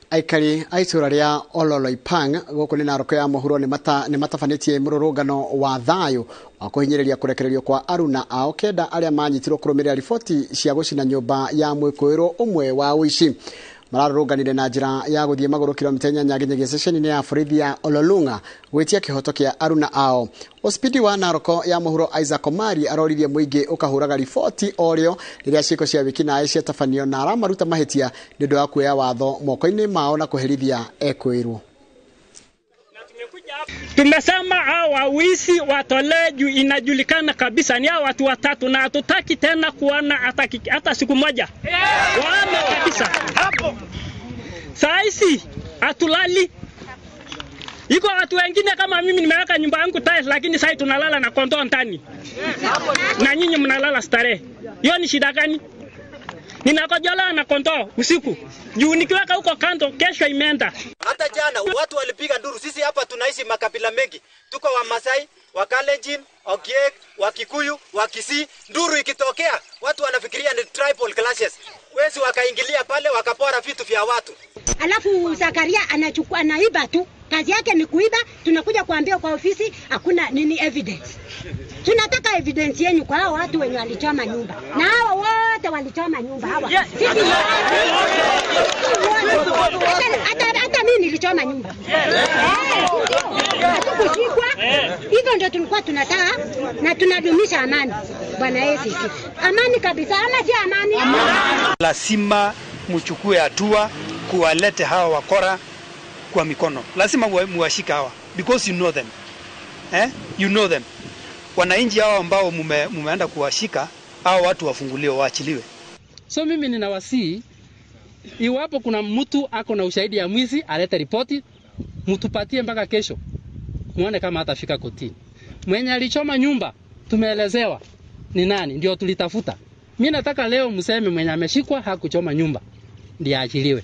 Aikari a itũra rĩa Ololoipang gũkũ nĩ Narok ya mũhuro nĩ matabanĩtie mũrũrũngano wa thayũ wa kũhinyĩrĩria kũrekererio kwa aruna ao kenda arĩa manyitirwo kũrũmĩrĩra riboti cia gũcina nyũmba ya mwĩkũĩrwo ũmwe wa ũici. Mararũrũnganire na njĩra ya gũthiĩ magũrũ kilomita 8 nginyagia ceceni-inĩ ya borithi ya Ololunga gwĩtia kĩhoto kĩa aruna ao. OCPD wa Narok ya mũhuro Isaac Omari aroririe mũingĩ ũkahũraga riboti o rĩo rĩrĩa ciĩko cia wĩkinaĩ ciatabanio na aramaruta mahĩtia nĩ ũndũ wa kuoya watho moko-inĩ mao na kũherithia ekwĩrwo. Tumesema hao wawisi watolee juu inajulikana kabisa ni hao watu watatu, na hatutaki tena kuona hata siku moja. Waame kabisa hapo. Saa hizi hatulali. Iko watu wengine kama mimi nimeweka nyumba yangu tiles, lakini sasa tunalala na kondoo ndani. Na nyinyi mnalala starehe. Hiyo ni shida gani? Ninakojola na kondoo usiku. Juu nikiweka huko kando kesho imeenda. Hata jana watu walipiga nduru. Sisi hapa tunaishi makabila mengi. Tuko wa Masai, wa Kalenjin, Ogiek, wa Kikuyu, wa Kisii. Nduru ikitokea watu wanafikiria ni tribal clashes. Wezi wakaingilia pale wakapora vitu vya watu. Alafu Zakaria anachukua, anaiba tu. Kazi yake ni kuiba. Tunakuja kuambia kwa ofisi hakuna nini evidence. Tunataka evidence yenu kwa hao watu wenye walichoma nyumba. Na hao wote walichoma nyumba hawa. Sisi hata mimi nilichoma nyumba. Hatukushikwa. Hivyo ndio tulikuwa tunataka na tunadumisha amani. Bwana Yesu. Amani kabisa, ama si amani? Lazima mchukue hatua kuwalete hawa wakora kwa mikono. Lazima muwashike hawa because you know them. You know them. Wananchi hao ambao mumeenda kuwashika, hao watu wafunguliwe, waachiliwe. So mimi ninawasihi, iwapo kuna mtu ako na ushahidi ya mwizi alete ripoti, mtupatie mpaka kesho. Muone kama atafika kotini. Mwenye alichoma nyumba tumeelezewa ni nani, ndio tulitafuta. Mimi nataka leo mseme mwenye ameshikwa hakuchoma nyumba ndiye aachiliwe.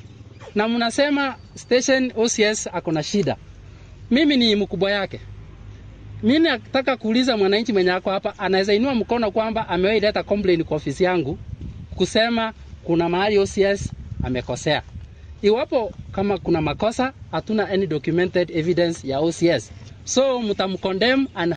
Na mnasema station OCS ako na shida. Mimi ni mkubwa yake. Mimi nataka kuuliza mwananchi mwenye ako hapa anaweza inua mkono kwamba amewahi leta complaint kwa ofisi yangu kusema kuna mahali OCS amekosea. Iwapo kama kuna makosa, hatuna any documented evidence ya OCS. So mtamcondemn and